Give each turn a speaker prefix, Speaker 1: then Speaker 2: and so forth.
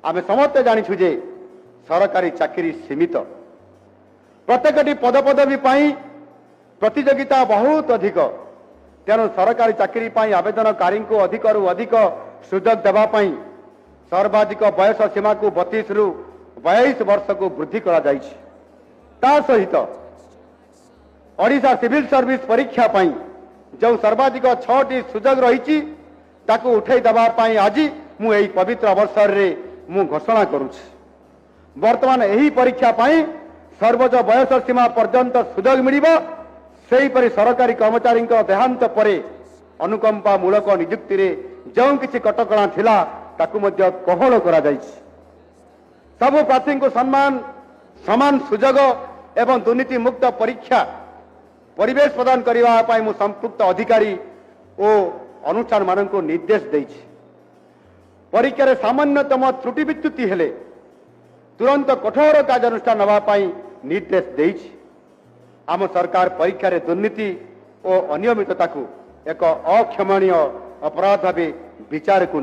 Speaker 1: ଆମେ ସମସ୍ତେ ଜାଣିଛୁ ଯେ ସରକାରୀ ଚାକିରି ସୀମିତ। ପ୍ରତ୍ୟେକଟି ପଦପଦବୀ ପାଇଁ ପ୍ରତିଯୋଗିତା ବହୁତ ଅଧିକ। ତେଣୁ ସରକାରୀ ଚାକିରି ପାଇଁ ଆବେଦନକାରୀଙ୍କୁ ଅଧିକରୁ ଅଧିକ ସୁଯୋଗ ଦେବା ପାଇଁ ସର୍ବାଧିକ ବୟସ ସୀମାକୁ 32ରୁ 42 ବର୍ଷକୁ ବୃଦ୍ଧି କରାଯାଇଛି। ତା ସହିତ ଓଡ଼ିଶା ସିଭିଲ ସର୍ଭିସ ପରୀକ୍ଷା ପାଇଁ ଯେଉଁ ସର୍ବାଧିକ 6ଟି ସୁଯୋଗ ରହିଛି, ତାକୁ ଉଠାଇ ଦେବା ପାଇଁ ଆଜି ମୁଁ ଏହି ପବିତ୍ର ଅବସରରେ ମୁଁ ଘୋଷଣା କରୁଛି। ବର୍ତ୍ତମାନ ଏହି ପରୀକ୍ଷା ପାଇଁ ସର୍ବୋଚ୍ଚ ବୟସ ସୀମା ପର୍ଯ୍ୟନ୍ତ ସୁଯୋଗ ମିଳିବ। ସେହିପରି ସରକାରୀ କର୍ମଚାରୀଙ୍କ ଦେହାନ୍ତ ପରେ ଅନୁକମ୍ପାମୂଳକ ନିଯୁକ୍ତିରେ ଯେଉଁ କିଛି କଟକଣା ଥିଲା, ତାକୁ ମଧ୍ୟ କୋହଳ କରାଯାଇଛି। ସବୁ ପ୍ରାର୍ଥୀଙ୍କୁ ସମ୍ମାନ, ସମାନ ସୁଯୋଗ ଏବଂ ଦୁର୍ନୀତିମୁକ୍ତ ପରୀକ୍ଷା ପରିବେଶ ପ୍ରଦାନ କରିବା ପାଇଁ ମୁଁ ସମ୍ପୃକ୍ତ ଅଧିକାରୀ ଓ ଅନୁଷ୍ଠାନମାନଙ୍କୁ ନିର୍ଦ୍ଦେଶ ଦେଇଛି। ପରୀକ୍ଷାରେ ସାମାନ୍ୟତମ ତ୍ରୁଟି ବିଚ୍ୟୁତି ହେଲେ ତୁରନ୍ତ କଠୋର କାର୍ଯ୍ୟାନୁଷ୍ଠାନ ନେବା ପାଇଁ ନିର୍ଦ୍ଦେଶ ଦେଇଛି। ଆମ ସରକାର ପରୀକ୍ଷାରେ ଦୁର୍ନୀତି ଓ ଅନିୟମିତତାକୁ ଏକ ଅକ୍ଷମଣୀୟ ଅପରାଧ ଭାବେ ବିଚାରକୁ